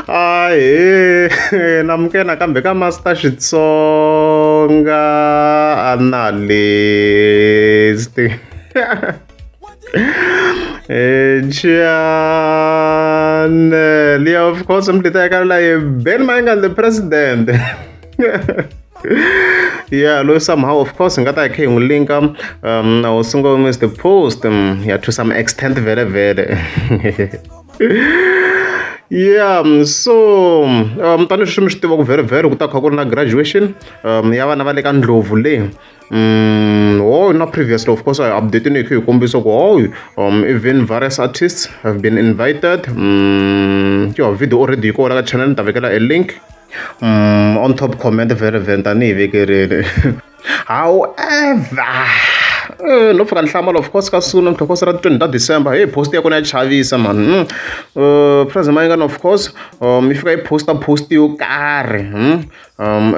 Ahee namukela nakambe ka Master Xitsonga Analyst channel yeah of course mi teka la Ben Mayengani the president yeah loyi somehow of course hi nga ta hi kha hi n'wi linka na wu sungula Mr Post ya to some extent vhele vhele yeah so tanihi sweswi mi swi tiva ku vhele vhele ku ta kha ku ri na graduation ya vana va le ka ndlopfu leyi oh na previously of course I update ni hi kha hi kombisa ku oh even various artists have been invited yo video already yi kona ka channel ni ta vekela a link on top comment vhele vhele tanihi vekerile however no pfuka ni hlamala of course ka siku namuntlha course ra 20 ta December hey post ya kona ya chavisa man president Mayengani of course yi fika yi posta post yo karhi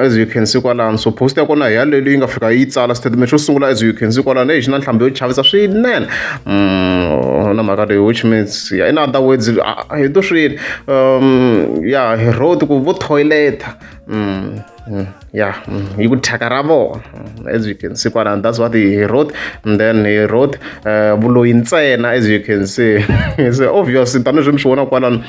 as you can see kwalano so post ya kona hi yaleyo leyi nga fika yi tsala statement xo sungula as you can see kwalano hey xi na nhlambhi yo chavisa swinene na mhaka leyi which means yeah, in other words hi to swini yeah he wrote ku vo toilet yeah yi ku thyaka ra vona as you can see kwalano that's what he wrote and then he wrote vuloyi ntsena as you can see so obviously tanihileswi mi swi vona kwalano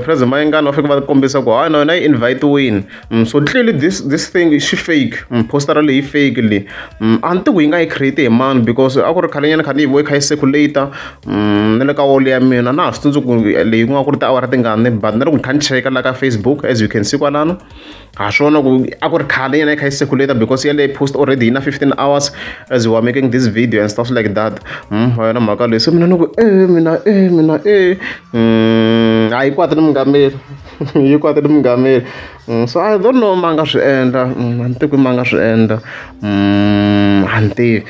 President Mayengani va fika va kombisa ku hayi na yona yi invite-wini so clearly this thing xi fake postara leyi fake leyi a ni tivi ku yi nga yi create hi mani because a ku ri khale nyana kha ni yi vo yi kha yi circulate na le ka wall ya mina na ha swi tsundzuki ku leyi ku nga ku ri tiawara tingani but na loko ni kha ni cheka la ka Facebook as you can see kwalano ha swona ku a ku ri khale nyana yi kha yi circulate because yaleyo post already yi na 15 hours as we are making this video and stuff like that wa yona mhaka leyi so mina ni ku e mina e mina e a yi kwati ni mungameri yi kwati ni mungameri so I don't know ma nga swi endla a ni tivi ku ma nga swi endla a ni tivi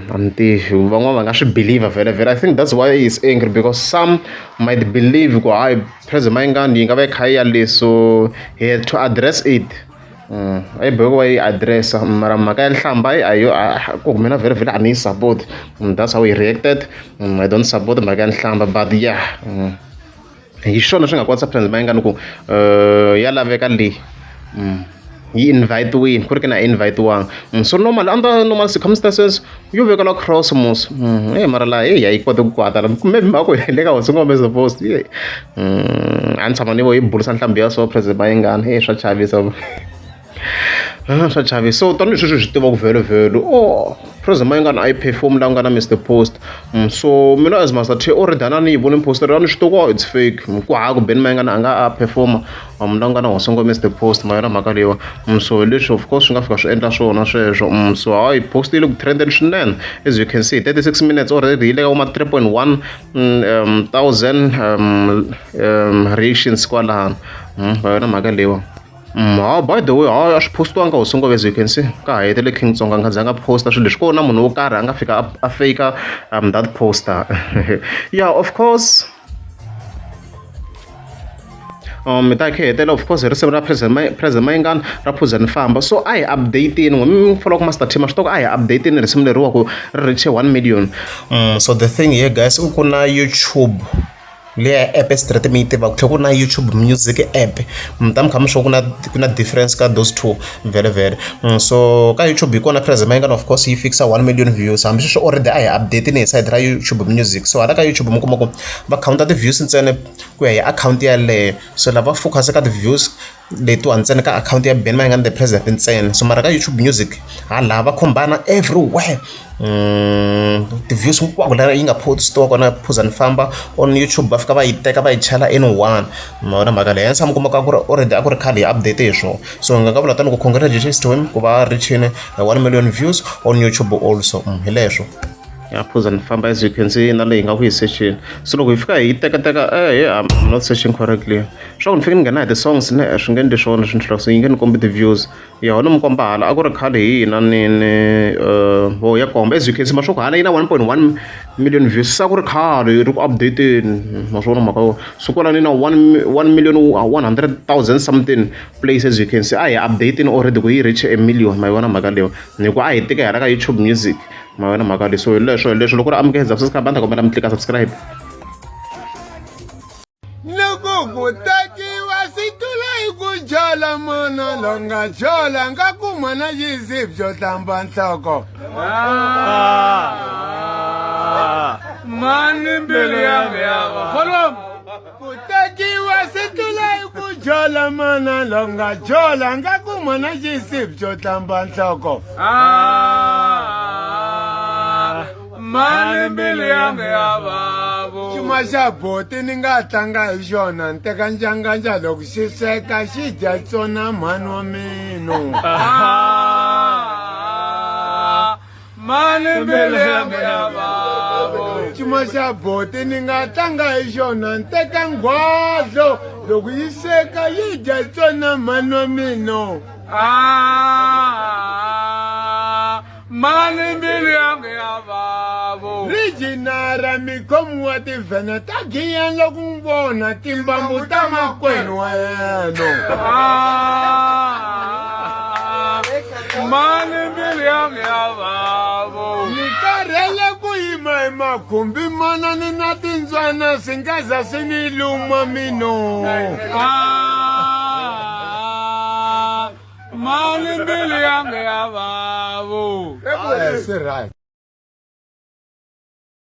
a ni tivi van'wana va nga swi believe vhele vhele I think that's why he is angry because some might believe ku hayi President Mayengani yi nga va yi kha yi ya le so he had to address it a yi boheka ku va yi address-a mara mhaka ya nhlamba a yo ku mina vhele vhele a ni yi support that's how he reacted I don't support mhaka ya nhlamba but yeah hi swona swi nga kwatisa President Mayengani ku ya laveka leyi yi invite-wini ku ri ke na invite-wanga so normal under normal circumstances yo vekela cross mos e mara laha hey a yi koti ku kwata la maybe mhaka ku hi le ka hosi ngome supposed ye a ni tshama ni vo yi burisa nhlambhi ya so President Mayengani hey swa chavisa swa chavisa so tanihi sweswi hi swi tiva ku vhele vhele oh President Mayengani a yi perform la ku nga na Mr Post so mina as Master T already a ni yi voni poster a ni swi tiva ku it's fake ku hava ku Benny Mayengani a nga a perform-a la ku nga na hosi ngome Mr Post ma yona mhaka leyiwa so hi leswi of course swi nga fika swi endla swona sweswo so hayi post yi le ku trend-eni swinene as you can see 36 minutes already yi le ka vo ma 3.1 thousand reactions kwalano ma yona mhaka leyiwa ha by the way hayi a swi post-iwanga hosi ngove as you can see ka ha hetele King Tsonga a nga za nga post-a swilo leswi ko na munhu wo karhi a nga fika a fake that poster yeah of course mi ta khe hetela of course hi risimu ra President Mayengani ra phuza ni famba so a hi update-ini n'we mi follow ku Master T ma swi tiva ku a hi update-ini risimu leriwa ku ri reach 1 million so the thing here guys i ku na YouTube liya app straight mi yi tivaka ku tlhela ku ri na YouTube music app mi ta mi kha mi sure ku na ku na difference ka those two vhele vhele so ka YouTube hi kona President Mayengani of course yi fikisa 1 million views hambi sweswi already a hi update-ini hi side ra YouTube music so hala ka YouTube mi kuma ku va counta ti-views ntsena ku ya hi akhawunti yaleyo so lava focus ka ti-views letiwa ntsena ka akhawunti ya Benny Mayengani the president ntsena so mara ka YouTube music hala va combine everywhere ti-views hinkwako laha yi nga post-iwa kona phuza ni famba on YouTube va fika va yi teka va yi chela in one ma vona mhaka leyi hence mi kuma ku ri already a ku ri khale hi update hi swona so hi nga nga vula tani ku congratulations to him ku va reaching 1 million views on YouTube also hi leswo ya phuza ni famba as you can see na leyi nga ku yi searchini so loko hi fika hi yi tekateka eh I'm not searching correctly swa ku ni fike ni nghena hi ti-songs ne swi nge endli swona swi ni so yi nge ni kombi ti-views ya hona mi komba hala a ku ri khale hi hina ni ni oh ya komba as you can see ma swa ku hala yi na 1.1 million views se a ku ri khale yi ri ku update-eni ma swi vona mhaka yo so kwalano yi na 1 million 100,000 something plays as you can see a hi update-ini already ku yi reach a million ma yi vona mhaka leyo ni ku a hi teka hala ka YouTube music ma vona mhaka leyi so hi leswo hi leswo loko ri amukela subscribe a ni ta kombela mi tlika subscribe. Loko ku tekiwa swi tlula hi ku jola munhu longa jola nga kuma na xisi byo hlamba nhloko. Mani mbilu ya Follow. Ku tekiwa swi tlula hi ku jola munhu longa jola nga kuma na xisi byo hlamba nhloko. Mani mbilu yanga ya vavo. Xuma xa boti ni nga tlanga hi xona ni teka njanganja loko xi sweka xi dya tsona mhani wa mino. Mani mbilu yanga ya vavo. Xuma xa boti ni nga tlanga hi xona ni teka nghwadlo loko yi sweka yi dya tsona mhani wa mino. Mani mbilu yanga ya vavo. Rijinara mikhomi wa tivhene ta giya loko n'wi vona timbambu ta makwenu wa yena. Mani mbilu yanga ya vavo. Ni karhele ku yima hi makhumbi mana ni na tintswana swi nga za swi ni luma mino. Mani mbilu yanga ya vavo. Swi right.